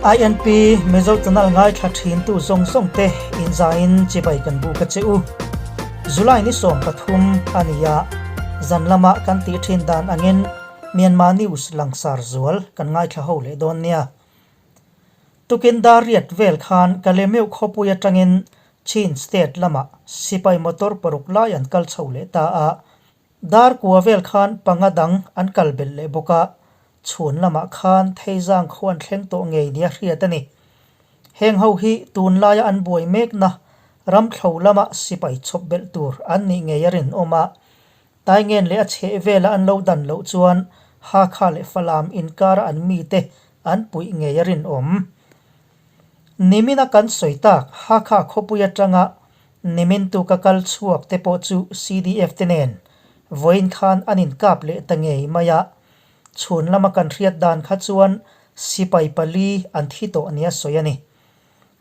INP Mizo Channel ngaithla thintu zawng zawng te inzaiin chibai kan buk a che u. July ni 13 a ni a, zan lama kan tih thin dan angin Myanmar News langsar zual kan ngaithla ho leh dawn nia. Tukin dar riat vel khan Kalemeu khawpui atangin Chin State lamah sipai motor paruk lai an kal chho leh ta a, dar kua vel khan panga dang an kal belh leh bawk a, chhun lamah khan Theizang khu an thleng tawh ngei nia hriat a ni. Heng ho hi tunlaia an buai mekna ramthlo lama sipai chhawp belh tur an nih ngei a rinawm a, Taingen leh a chheh vela an lo dan loh chuan Hakha leh Falam inkara an mite an puih ngei a rinawm. Nimina kan sawi tak Hakha khawpui atanga nimin tuka kal chhuak te pawh chu CDF te nen vawiin khan an inkap leh ta ngei mai a. Chhun lama kan hriat dan kha chuan sipai pali an thi tawh nia sawi a ni.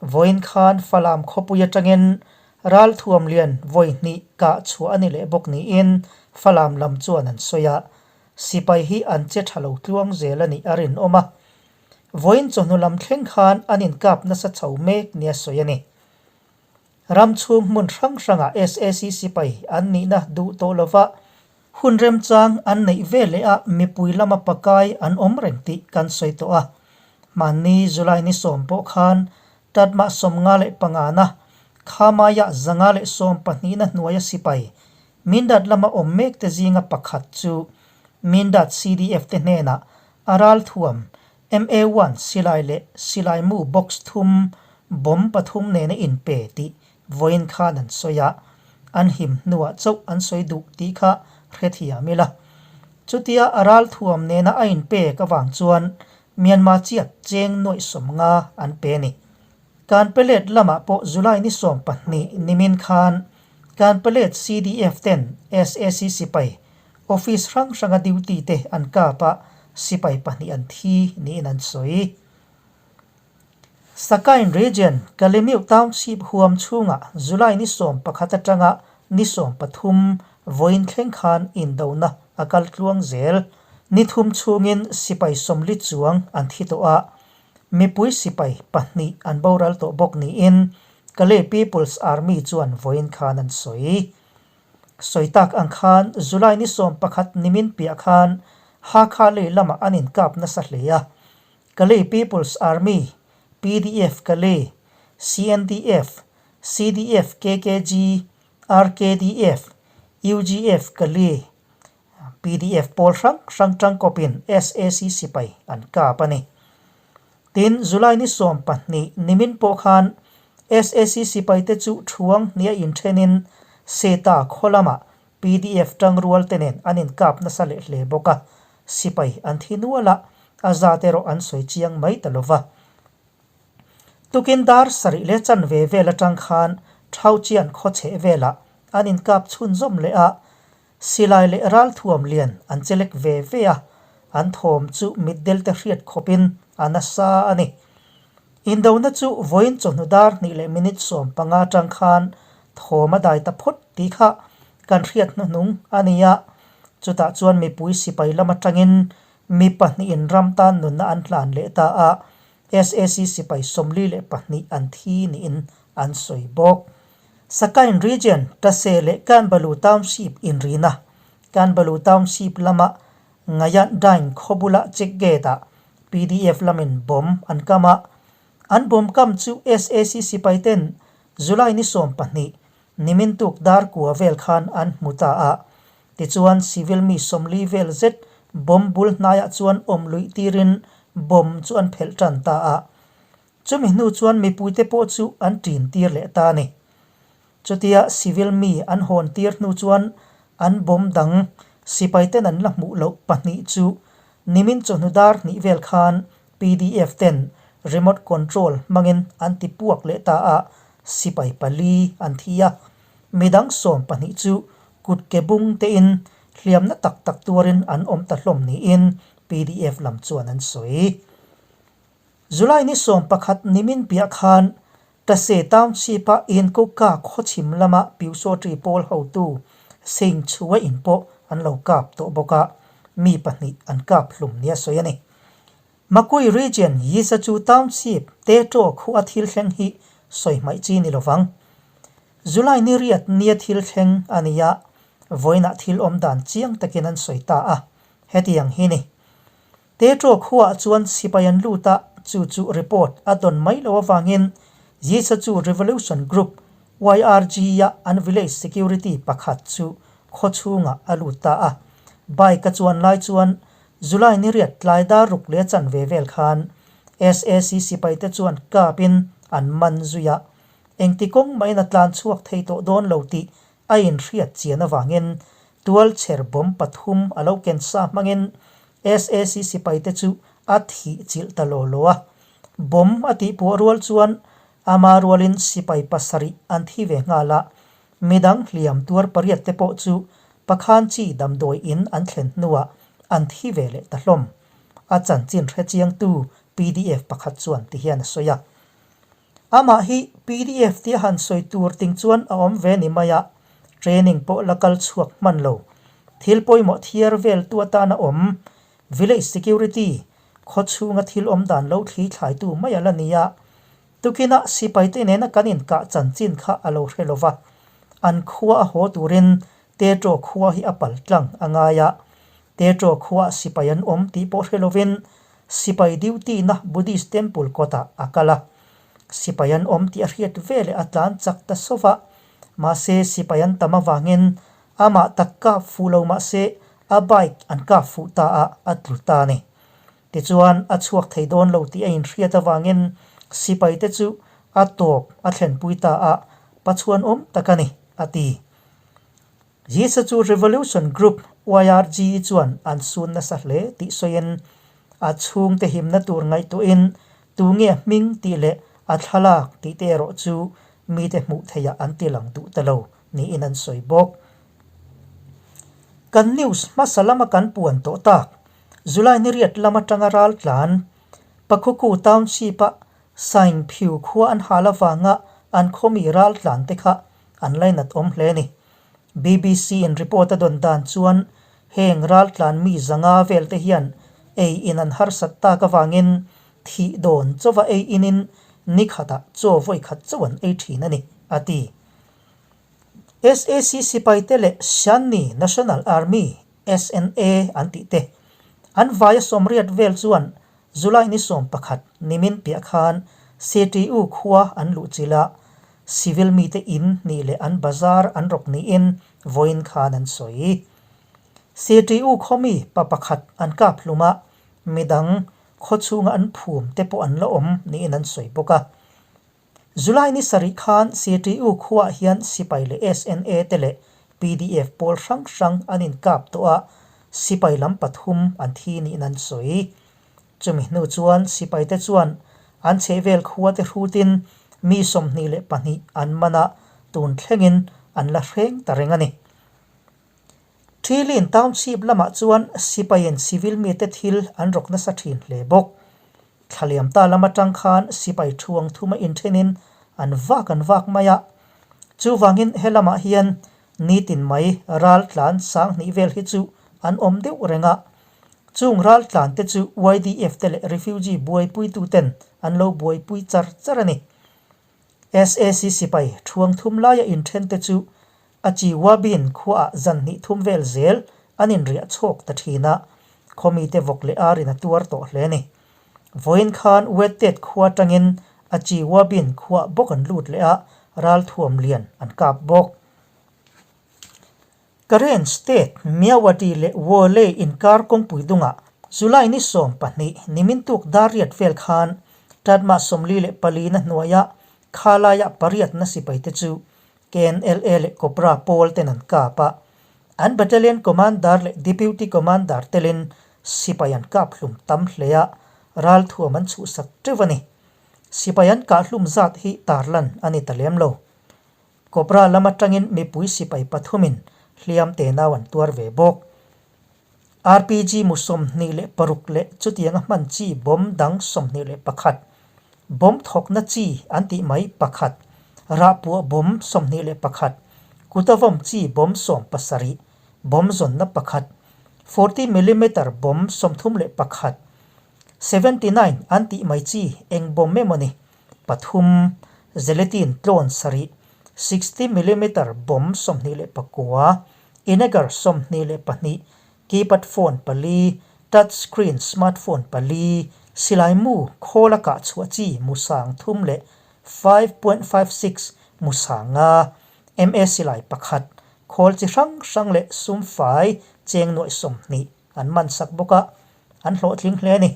Vawiin khan Falam khawpui atangin ralthuam lian vawi hnih kah chhuah a ni leh bawk niin Falam lam chuan an sawi a. Sipai hi an che tha lo tluang zel a nih a rinawm a. Vawiin chawhnu lam thleng khan an inkap nasa chho mek nia sawi a ni. Ram chhung hmun hrang hrangah sac sipai an nihna duh tawh lova hun remchang an neih ve leh a mipui lama pakai an awm reng tih kan sawi tawh a. Hmanni July ni sawm pawh khan Tatmah 55na Khamaiah 112na hnuaia sipai Mindat lama awm mek te zinga pakhat chu Mindat CDF te hnenah a ralthuam MA-one silai leh silai mu box thum bomb pathum nena inpe tih vawiin khan an sawi a, an him hnuah chauh an sawi duh tih kha hrethiam ila. Chutia a ralthuam nena a inpek avang chuan Myanmar chiat cheng nuaih 50 an pe a ni. Kanpelet lamah pawh July ni 12 nimin khan Kanpelet CDF ten sac sipai Office hrang hranga duty te an kap a, sipai pahnih an thi niin an sawi. Sakain Region, Kalemiu Township huam chhungah July ni 11 atanga ni 13 vawiin thleng khan indona a kal tluang zel. Ni thum chhungin sipai 40 chuang an thi tawh a, mipui sipai pahnih an boral tawh bawk niin Kalay People's Army chuan vawiin khan an sawi. Sawi tak ang khan July ni 11 nimin piah khan Hakha lei lamah an inkap nasa hle a. Kalay People's Army, PDF Kalay, CNDF, CDF KKG, RKDF, UGF Kalay, PDF pawl hrang hrang tangkawpin sac sipai an kap a ni. Tin, July ni 12 nimin pawh khan sac sipaite chu thuang hnia inthenin Seta khaw lamah PDF tangrual te nen an inkap nasa leh hle bawk a, sipai an thi nual a, a zat erawh an sawi chiang mai ta lova. Tukin dar sarih leh chanve vel atang khan Thauchian khaw chheh velah an inkap chhunzawm leh a, Silai leh ralthuam lian an chelek ve ve a, an thawm chu mitdel te hriat khawpin a nasa a ni. Indona chu vawiin chawhnu dar hnih leh minute 15 atang khan thawm a dai ta phawt tih kha kan hriat hnuhnung a ni a, chutah chuan mipui sipai lam atangin mi pahnihin ram tan nunna an hlan leh ta a, sac sipai 42 an thi niin an sawi bawk. Sakain Region, Tase leh Kanbalu Township inrina, Kanbalu Township lama Ngayat Daing khaw bula check gate-ah PDF lamin bomb an kam a. An bomb kam chu sac sipai ten July ni 12, nimin tuk dar kua vel khan an hmu ta a. Tichuan civil mi 40 vel zet bomb bul hnaiah chuan awm luih tirin bomb chu an phelh tan ta a. Chumi hnu chuan mipuite pawh chu an ṭin tir leh ta a ni. Chutia civil mi an hawn tir hnu chuan an bomb dang sipaiten an la hmuh loh pahnih chu nimin chawhnu dar hnih vel khan PDF ten remote control hmangin an ti puak leh ta a, sipai pali an thi a. Midang 12 chu kut ke bung tein hliamna tak tak tuarin an awm ta hlawm niin PDF lam chuan an sawi. July ni 11 nimin piah khan Tase Township-a Inkuka khawchhim lama Pyusawṭi pawl hotu Singh Chhua in pawh an lo kap tawh bawk a, mi pahnih an kap hlum nia sawi a ni. Makui Region Yisachu Township Techo khua thil thleng hi sawi hmaih chi ni lovang. July ni riat nia thil thleng a ni a, vawiinah thil awm dan chiang takin an sawi ta a, hetiang hi ni. Techo khuaah chuan sipai an lut a, chu chu report a dawn mai lo avangin Yisachu Revolution Group, YRG, a an village security pakhat chu khaw chhungah a lut ta a. Bike a chuan lai chuan July ni riat tlai dar ruk leh chanve vel khan SAC sipaite chuan kapin an man zui a, engti kawng mahin a tlan chhuak thei tawh dawn lo tih a inhriat chian avangin tualchher bomb pathum a lo ken sa hmangin SAC sipaite chu a thih chilh ta law law a. Bomb a tihpuah rual chuan ama rualin sipai pasarih an thi ve nghal a, Midang hliam tuar pariat te pawh chu Pakhan chi damdawi in an thlen hnuah an thi ve leh ta hlawm. A chanchin hrechiangtu pdf pakhat chuan ti hian a sawi a. Amah hi pdf tia han sawi tur ting chuan a awm ve ni mai a, training pawh la kal chhuak hman lo. Thil pawimawh thiar vel tu atana awm Village Security khaw chhunga thil awm dan lo thli thlaitu mai a la ni a. Tukinah sipaite nena kan inkah chanchin kha a lo hre lo va, an khua a haw turin Tetro khua hi a pal tlang a ngai a. Tetro khuaah sipai an awm tih pawh hre lovin sipai duty-na Buddhist temple kawtah a kal a. Sipai an awm tih a hriat veleh a tlan chak ta sawp a, mahse sipai an tam avangin amah tak kap fuh lo mahse a bike an kap fuh ta a, a tlu ta a ni. Tichuan, a chhuak thei dawn lo tih a inhriat avangin sipaite chu a tawp a thlenpui ta a, Pachuan awm tak a ni, a ti. Jisa chu Revolution Group, YRG, chuan an sun nasa hle tih sawiin, a chhungte himna tur ngaihtuahin tunge a hming tih leh a thlalak tih te erawh chu mite hmuh theihah an ti lang duh ta lo niin an sawi bawk. Kan news hmasa lama kan puan tawh tak July ni riat lam atanga ral tlan Pakhuku Township-a Saingphiu khua an hal avanga an khawmi ral tlan te kha an lainat awm hle a ni. BBC in report a dawn dan chuan heng ral tlan mi zanga vel te hian ei in an harsat tak avangin thih dawn chauva ei inin ni khatah chaw vawi khat chauh an ei thin a ni, a ti. SAC sipaite leh Shanni National Army SNA an tih te. An vaia sawmriat vel chuan July ni 11 nimin piah khan CTU khua an luh chilh a, civil mite in nih leh an bazar an rawk niin vawiin khan an sawi. CTU khawmi pa pakhat an kap hlum a, midang khaw chhunga an phum te pawh an la awm niin an sawi bawk a. July ni sarih khan CTU khuaah hian sipai leh SNA te leh pdf pawl hrang hrang an inkap tawh a, sipai lam pathum an thi niin an sawi. Chumi hnu chuan sipaite chuan an chhehvel khua te hrutin mi 22 an man a, tun thlengin an la hreng ta reng a ni. Thilin Township lamah chuan sipaiin civil mite thil an rawk nasa thin hle bawk. Thlaliam ta lam atang khan sipai thuang thuma inthenin an vak an vak mai a. Chuvangin he lamah hian nitin mai ral tlan sang hnih vel hi chu an awm deuh reng a. Chung ral tlan te chu YDF te leh refugee buaipuitu ten an lo buaipui char char a ni. SAC sipai thuang thum laia inthen te chu A chi Wabin khuaah zan hnih thum vel zel an inriah chhawk ta thin a, khaw mite vawk leh arin a tuar tawh hle a ni. Vawiin khan Wettet khua atangin a chi Wabin khuaah bawk an lut leh a, ralthuam lian an kap bawk. Karen State, Myawaddy leh Wolei inkar kawngpui dungah July ni 12 nimin tuk dar riat vel khan Tatma 44 na hnuaia Khalaiah pariatna sipaite chu KNLA leh Cobra pawl ten an kap a, an Battalion Commander leh Deputy Commander telin sipai an kap hlum tam hle a, ralthuam an chhuhsak teuh a ni. Sipai an kah hlum zat hi tarlan a ni ta lem lo. Cobra lam atangin mipui sipai pathumin hliam tenau an tuar ve bawk. RPG mu 26 leh chutianga hman chi bomb dang 21, bomb thawkna chi an tih mai pakhat, rahpuah bomb 21, kuta vawm chi bomb 17, bomb zawnna pakhat, forty millimeter bomb 31. 79 an tih mai chi eng bomb emawni pathum, Zeletin tlawn sarih, 60 millimeter bomb 29, Inegar 22, keypad phone pali, touch screen smartphone pali, silai mu khawl a kah chhuah chi mu sang thum leh 5.56 mu sang nga, MA silai pakhat, khawl chi hrang hrang leh sum fai cheng nuaih 20 an man sak bawk a, an hlawhtling hle a ni.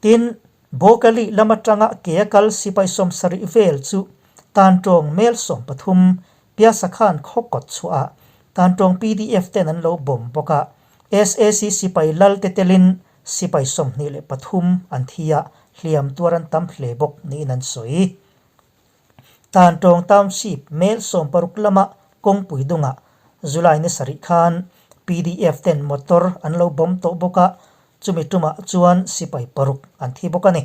Tin, Bawkali lam atanga ke a kal sipai 70 vel chu Tantawng mel 13 Piasa khan khaw kawt chhuah ah Tantawng pdf ten an lo bomb bawk a, sac sipai lal te telin sipai 23 an thi a, hliam tuar an tam hle bawk niin an sawi. Tantawng Township mel 60 lama kawngpui dungah July ni sarih khan pdf ten motor an lo bomb tawh bawk a, chumi tumah chuan sipai paruk an thi bawk a ni.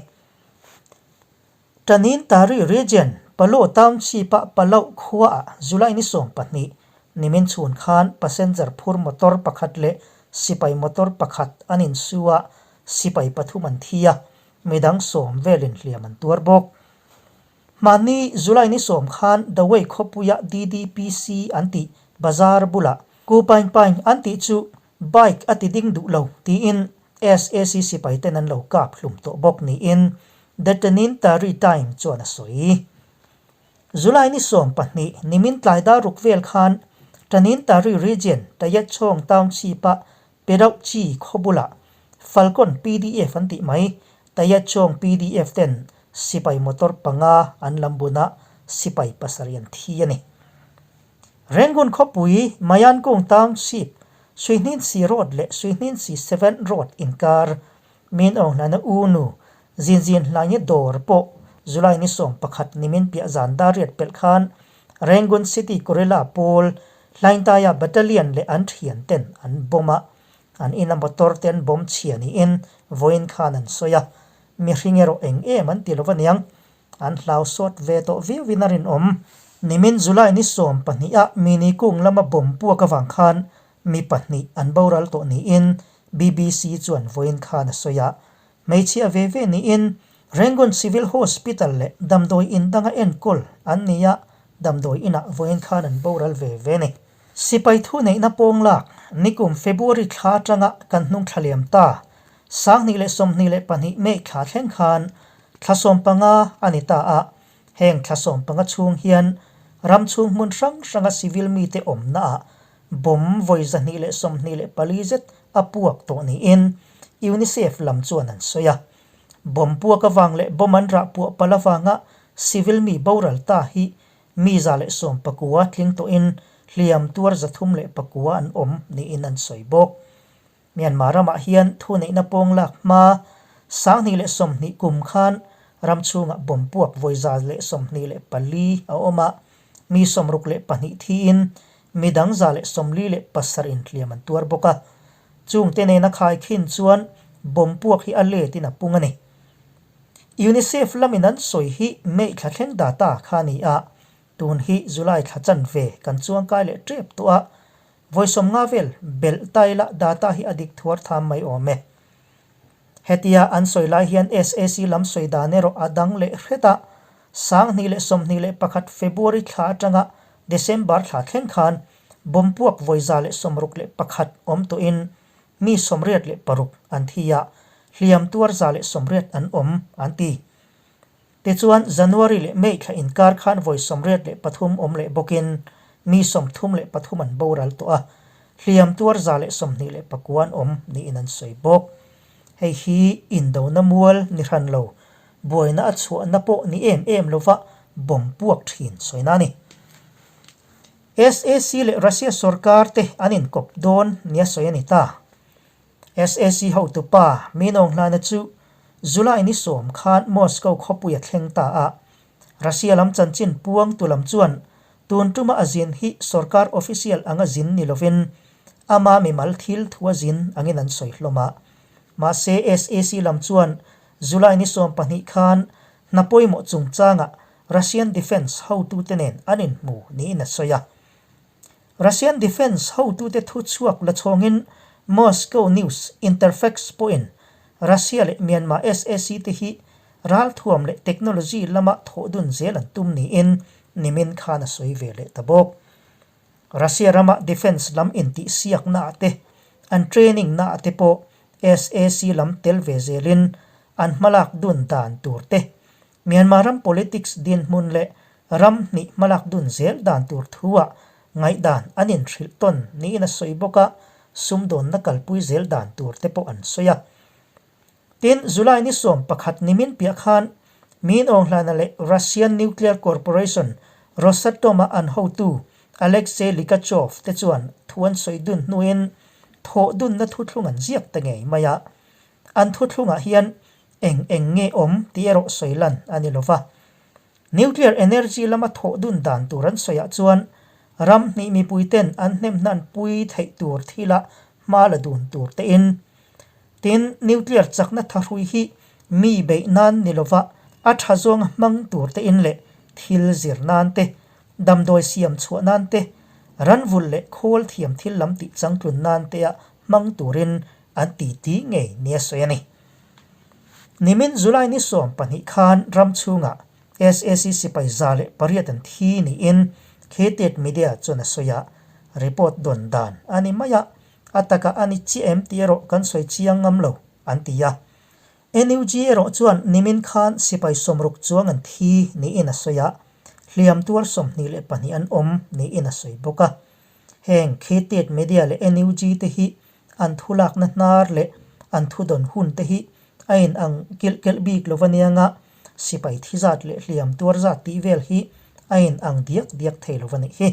Tanin Tari Region, Palo Township-a Palau khuaah July ni 12 nimin chhun khan passenger phur motor pakhat leh sipai motor pakhat an insu a, sipai pathum an thi a, midang sawm velin hliam an tuar bawk. Hmanni July ni 10 khan Dawei khawpuia DDPC an tih bazar bulah Ku Paing Paing an tih chu Bike a ti ding duh lo tiin sac sipai ten an lo kap hlum tawh bawk niin The Tanin Tari Time chuan a sawi. July ni 12 nimin tlai dar ruk vel khan Tanin Tari Region Tayetchawng Township-a Perauh Chi khaw bulah Falcon pdf an tih mai Tayetchawng pdf ten sipai motor panga an lam bunah sipai pasarih an thi a ni. Rangoon khawpui Mayankung Township, Suihninsi Road leh Suihninsi Seventh Road inkar Min Aung Hlaina u nu Zinzin Hlaini dawr pawh July ni 11 nimin piah zan dar riat pelh khan Rangoon City Guerrilla pawl Hlaintaya Battalion leh an thian ten an bomb a, an ina motor te an bomb chhia niin vawiin khan an sawi a, mihring erawh eng em an ti lo aniang. An hlau sawt ve tawh viauin a rinawm. Nimin July ni 12 ah Mini kung lama bomb puak avang khan mi pahnih an boral tawh niin BBC chuan vawiin khan a sawi a. Hmeichhia ve ve niin Rangoon Civil Hospital leh damdawi in danga enkawl an ni a, damdawi inah vawiin khan an boral ve ve ni. Sipai thuneihna pawng lak nikum February thla atanga kan hnung thla liam ta 2022 May thla thleng khan Thla 15 a ni ta a, heng thla 15 chhung hian ram chhung hmun hrang hranga civil mite awmnaah bomb vawi 224 zet a puak tawh niin UNICEF lam chuan an sawi a. Bomb puak avang leh bomb an rah puah palh avanga civil mi boral ta hi mi 119 tling tawhin hliam tuar 309 an awm niin an sawi bawk. Myanmar ramah hian thuneihna pawng lak hma 2020 kum khan ram chhungah bomb puak vawi 124 a awm a, mi 62 thiin mi dang 147 in hliam an tuar bawk a. Chungte nena khaikhin chuan bomb puak hi a letin a pung a ni. UNICEF lamin an sawi hi May thla thleng data kha a ni a, tun hi July thla chanve kan chuangkai leh tep tawh a, Vawi 50 vel belh taila data hi a dik thuar tham mai awm e. Hetia an sawi lai hian sac lam sawi dan erawh a dang leh hret a, 2021 February thla atanga December thla thleng khan bomb puak vawi 161 awm tawhin mi 86 an thi a, hliam tuar 180 an awm an ti. Tichuan, January leh May thla inkar khan vawi 83 awm leh bawkin mi 33 an boral tawh a, hliam tuar 129 an awm niin an sawi bawk. Hei hi indona mual ni hran lo, buaina a chhuahna pawh ni em em lova bomb puak thin sawina a ni. Sac leh Russia sorkar te an inkawp dawn nia sawi a ni ta. Sac hotupa Min Aung Hlaina chu July ni 10 khan Moscow khawpui a thleng ta a. Russia lam chanchin puang tu lam chuan tun tuma a zin hi sorkar official anga zin ni lovin ama mimal thil thu a zin angin an sawi hlawm a. Mahse sac lam chuan July ni 12 khan hna pawimawh chungchangah Russian Defence hotute nen an inhmu niin a sawi a. Russian Defence hotute thu chhuak la chhawngin Moscow news Interfax pawhin Russia leh Myanmar sac te hi ralthuam leh technology lama thawh dun zel an tum niin nimin khan a sawi ve leh ta bawk. Russia rama defence lam intihsiaknaah te, an training naah te pawh sac lam tel ve zelin an hmalak dun dan tur te, Myanmar ram politics dinhmun leh ram hnih hmalak dun zel dan tur thu-ah ngaihdan an inhrilh tawn niin a sawi bawk a, sumdawnna kalpui zel dan tur te pawh an sawi a. Tin, July ni 11 nimin piah khan Min Aung Hlaing leh Russian Nuclear Corporation Rosatom-a an hotu Alexei Likhachev te chuan thu an sawi dun hnuin thawh dunna thuthlung an ziak ta ngei mai a. An thuthlungah hian eng eng nge awm tih erawh sawi lan a ni lo va. Nuclear energy lama thawh dun dan tur an sawiah chuan ram hnih mipuiten an hnemhnan pui theih tur thila hma la dun tur tein. Tin, nuclear chakna thahrui hi mi beih nan ni lova a tha zawnga hmang tur tein leh thil zir nan te, damdawi siam chhuah nan te, ranvulh leh khawl thiam thil lam tih changtlun nan tea hmang turin an titi ngei nia sawi a ni. Nimin July ni 12 khan ram chhungah sac sipai 108 an thi niin Khetet Media chuan a sawi a, report dawn dan a ni mai a, a takah a ni chiah em tih erawh kan sawi chiang ngam lo, an ti a. NUG erawh chuan nimin khan sipai 60 chuang an thi niin a sawi a, hliam tuar 22 an awm niin a sawi bawk a. Heng Khetet Media leh NUG te hi An thu lakna hnar leh an thu dawn hun te hi a in ang kilh kelh bik lo aniang a, sipai thi zat leh hliam tuar zat tih vel hi a in ang diak diak thei lo anih hi.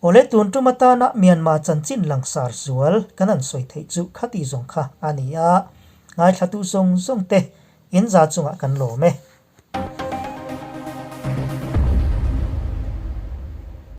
Awle tun tum atana Myanmar chanchin langsar zual kan han sawi theih chu khati zawng kha a ni a, ngaithlatu zawng zawng te in za chungah kan lawm e.